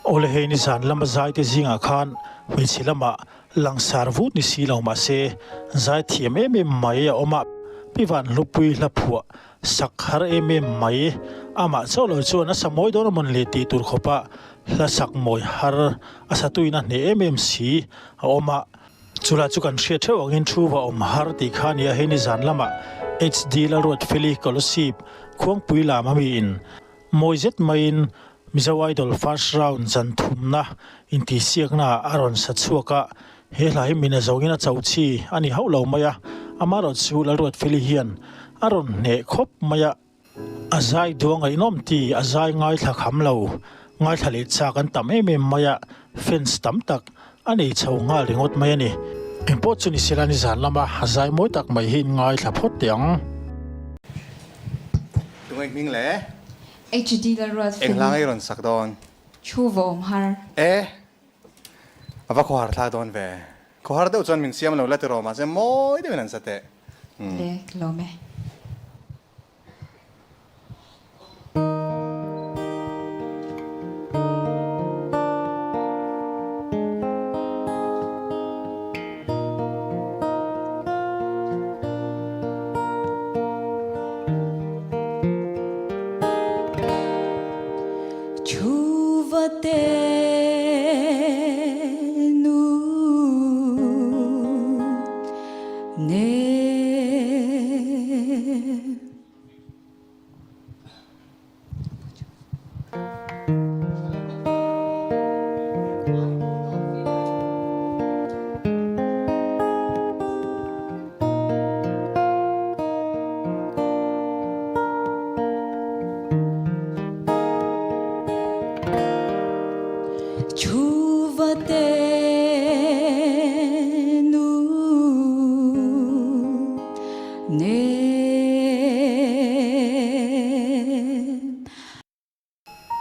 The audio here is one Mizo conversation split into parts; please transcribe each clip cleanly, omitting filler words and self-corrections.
Awle hei nizan lama zai te zingah khan hmeichhe lamah langsar vut ni si lo mahse zai thiam em em mai a awm a, Pi Vanhlupui hla phuah sak har em em mai. Amah chauh lo chuan a sa mawi dawn a mawn le tih tur khawpa hla sak mawi har a satuin a hneh em em si a awm a. Chulai chu kan hriat theuh angin thu va awm har tih kha a ni a, hei nizan lamah HD Lalruatfeli Kolosip Khuangpui lam a miin mawi zet maiin Mizo Idol First Round zan thumna intihsiakna ah a rawn sa chhuak a, he hla hi mina zawngin a cho chi a ni hauh lo mai a, amaherawhchu Lalruatfeli hian a rawn hneh khawp mai a. A zai duh a ngaihnawm ti, a zai ngaithla kham lo. Ngaithla leh chak an tam em em mai a, fans tam tak a nei chho nghal ringawt mai a ni. Engpawh chu ni sela nizan lama a zai mawi tak mai hi in ngaithla phawt teh ang. Tunge hming le? HD Lalruat Eng hla ngei rawn sak dawn? Thu va awm har. E! A va khawhar thlak dawn ve. Khawhar deuh chuan min siam lo la tiraw mahse mawi deuhin an sa teh. Le, lawm e.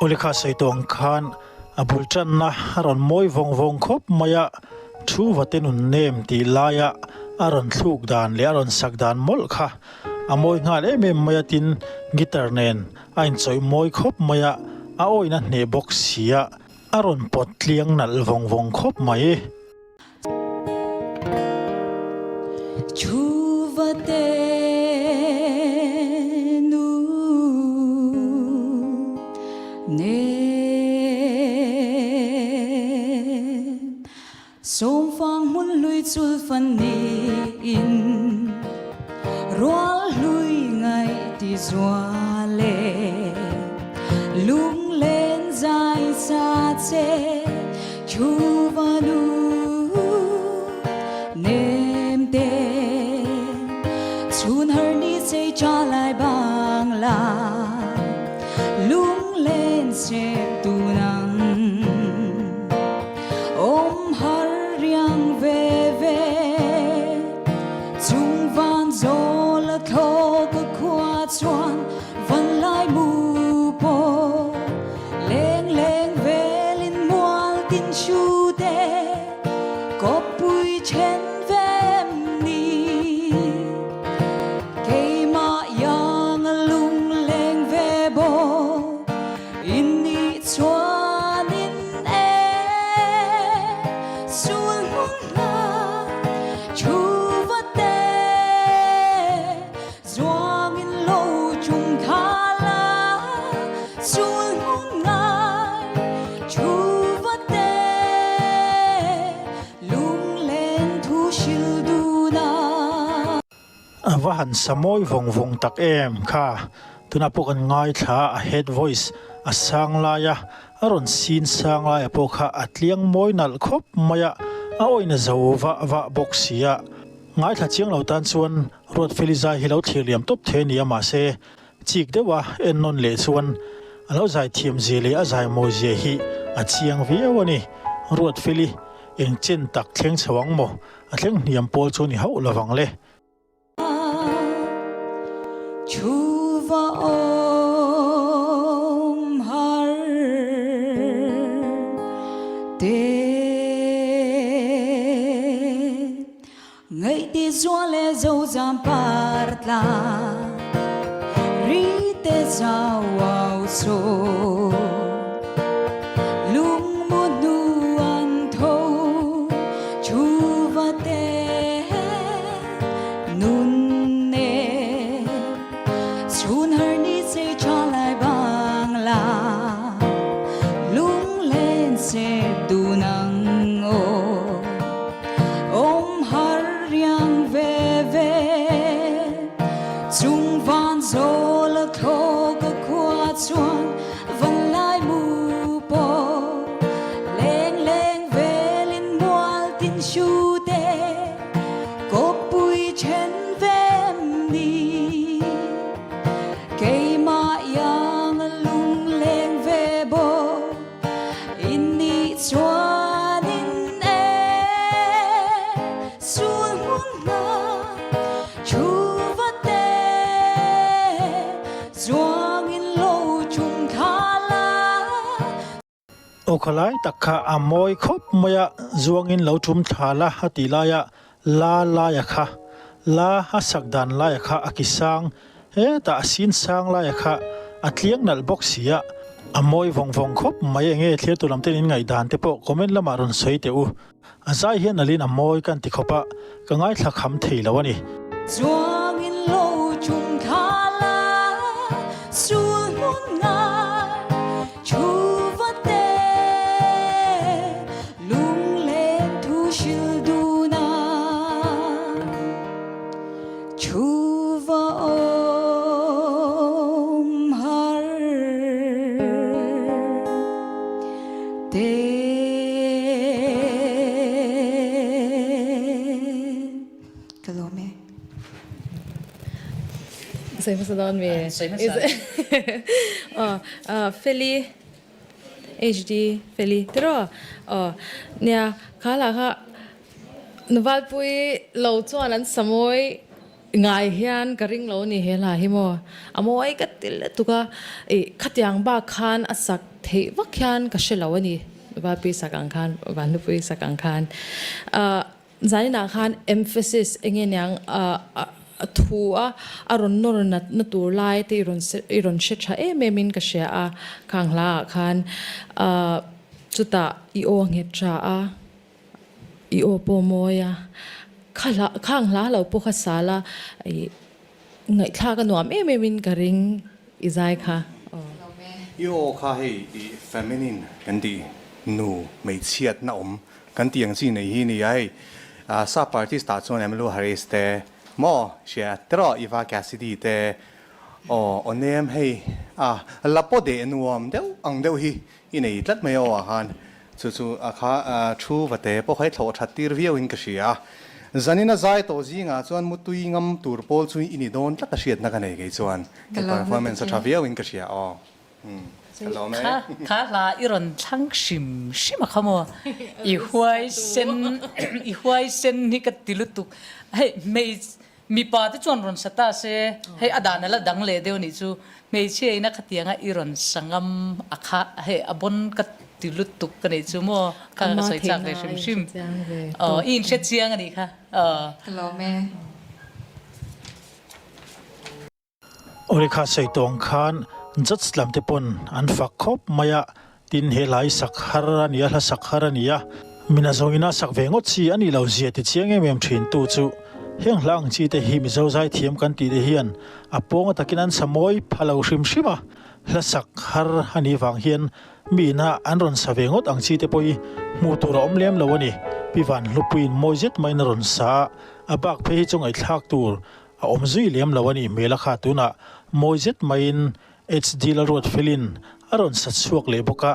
Awlekha sawi tawh ang khan a bul tanna a rawn mawi vawng vawng khawp mai a, thu vate nun nem tih laia a rawn thluk dan leh a rawn sak dan mawlh kha a mawi nghal em em mai a, tin guitar nen a inchawih mawi khawp mai a, a awina hneh bawk si a, a rawn pawt tliang nalh vawng vawng khawp mai. Sawmfang hmun hlui chul fan niin rual hlui ngaih ti zual e. Lunglen zai sa che chu va nu nem te chhun har ni chei cha lai bang la lunglen chep tu nang Awm har riang ve ve chung van zawl a thlawk a khua chuan van lai mu pawh leng leng velin mual tin hru te kawppui then vem ni keimah yang a lung leng ve bawk in nih chuanin e sul hmun hla thu va te zuangin lo chung tha la sul hmun ngai thu va te lunglen thu hril duna. A va han sa mawi vawng vawng tak em kha, tunah pawh kan ngaithla a head voice a sang lai a, a rawn sin sang lai a pawh kha a tliang mawi nalh khawp mai a, a awina zo vah vah bawk si a. Ngaithla chiang lo tan chuan Ruatfeli zai hi lo thlir liam tawp thei a ni a mahse chik deuh a en nawn leh chuan a lo zai thiam zia leh a zai mawi zia hi a chiang viau a ni. Ruatfeli eng chen tak thleng chho ang maw? A thleng hniam pawl chu ni hauh lovang le. Thu va awm har te Ngaih ti zual le zo zam par tla ri te zau au chu lung. Chuanin e sul hmun hna thu va te Chuangin lo tum thla la. Aw khalai tak kha a mawi khawp mai a, zuangin lo tum thla la a tih laia la laia kha, la a sak dan laia kha a ki sang, hetah a sin sang laia kha a tliang nalh bawk si a, a mawi vawng vawng khawp mai enge thlir tu lam ten in ngaihdan te pawh comment lamah rawn sawi teh u. A zai hian nalhin a mawi kan ti khawp a, ka ngaithla kham thei lo a ni. Chuangin lo tum thla la, sul hmun ngai thu va te, lunglen thu hril dun a, thu va awm har te. Ka lawm e. Sawi hmasa dawn mi? Sawi hmasa. Aw, Feli, HD Feli tiraw? Aw, nia, kha lah kha Nuvalpui lo chuan an sa mawi Ngai hian ka ring lo ni he hla hi maw a mawi ka ti lutuk a, ih khatiang bak khan a sak theih vak hian ka hre lo a ni Valpui sak ang khan Vanlupui sak ang khan ah zaninah khan emphasis enge niang ah a thu a a rawn nawr nat na tur lai te i rawn i rawn hre tha em em in ka hria a khang hla ah khan ah chutah i aw nghet tha a. I aw pawh mawi a, kha hla khang hla lo pawh kha sal a, i ngaihthlak a nuam em em in ka ring i zai kha aw. I aw kha hei i feminine kan tih nu hmeichhiatna awm kan tih ang chi nei hi nia hei sap artist ah chuan Emmylou Harris te maw hria tiraw Eva Cassidy te aw aw nem hei a la pawh deh nuam deuh ang deuh hi I nei tlat mai aw ah khan chu chu a kha thu va te pawh kha i thlawh that tir viau in ka hria a. Zanin a zai tawh zingah chuan mutui ngam tur pawl chu i ni dawn tlat a hriatna ka nei kei chuan i performance a tha viau in ka hria aw. Ka lawm e. Kha kha hla i rawn thlang hrim hrim a kha maw i huaisen i huaisen hi ka ti lutuk hei hmei Mipa te chuan rawn sa ta se, hei a dan a la dang leh deuh nih chu, hmeichhia ina khatianga i rawn sa ngam a kha hei a bon ka ti lutuk ka nih chu maw, kha ka sawi chak ve hrim hrim. Aw i inhre chiang a nih kha aw. Ka lawm e. Awle kha sawi tawh ang khan judge lam te pawn an fak khawp mai a, tin he hla hi sak har a ni a, hla sak har a ni a, mina zawngin a sak ve ngawt chi a nih lo zia ti chiang em em thin tu chu heng hla ang chi te hi Mizo zaithiam kan tih te hian a pawng atakin an sa mawi pha lo hrim hrim a, hla sak har a nih vang hian mi ina an rawn sa ve ngawt ang chi te pawh hi hmuh tur a awm lem lo a ni. Pi Vanhlupuiin mawi zet maiin a rawn sa a, a bak phei hi chu ngaihthlak tur A awm zui lem lo a nih hmel a kha tunah mawi zet maiin HD Lalruatfelin a rawn sa chhuak leh bawk a.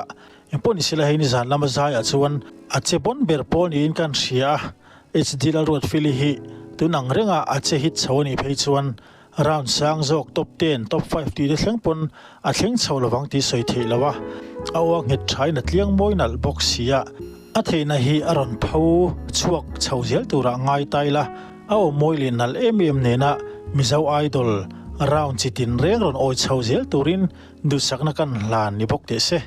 Engpawh ni sela hei nizan lama zaiah chuan a che bawn ber pawl niin kan hria a, HD Lalruatfeli hi tun ang renga a che hit chho a nih phei chuan round sang zawk top ten, top five tih te thleng pawn a thleng chho lovang tih sawi theih lo a, a aw a nghet thain a tliang mawi nalh bawk si a, a theihna hi a rawn pho chhuak chho zel turah ngai ta ila. A aw mawi leh nalh em em nena Mizo Idol round chi tin reng rawn awi chho zel turin duhsakna kan hlan ni bawk teh se.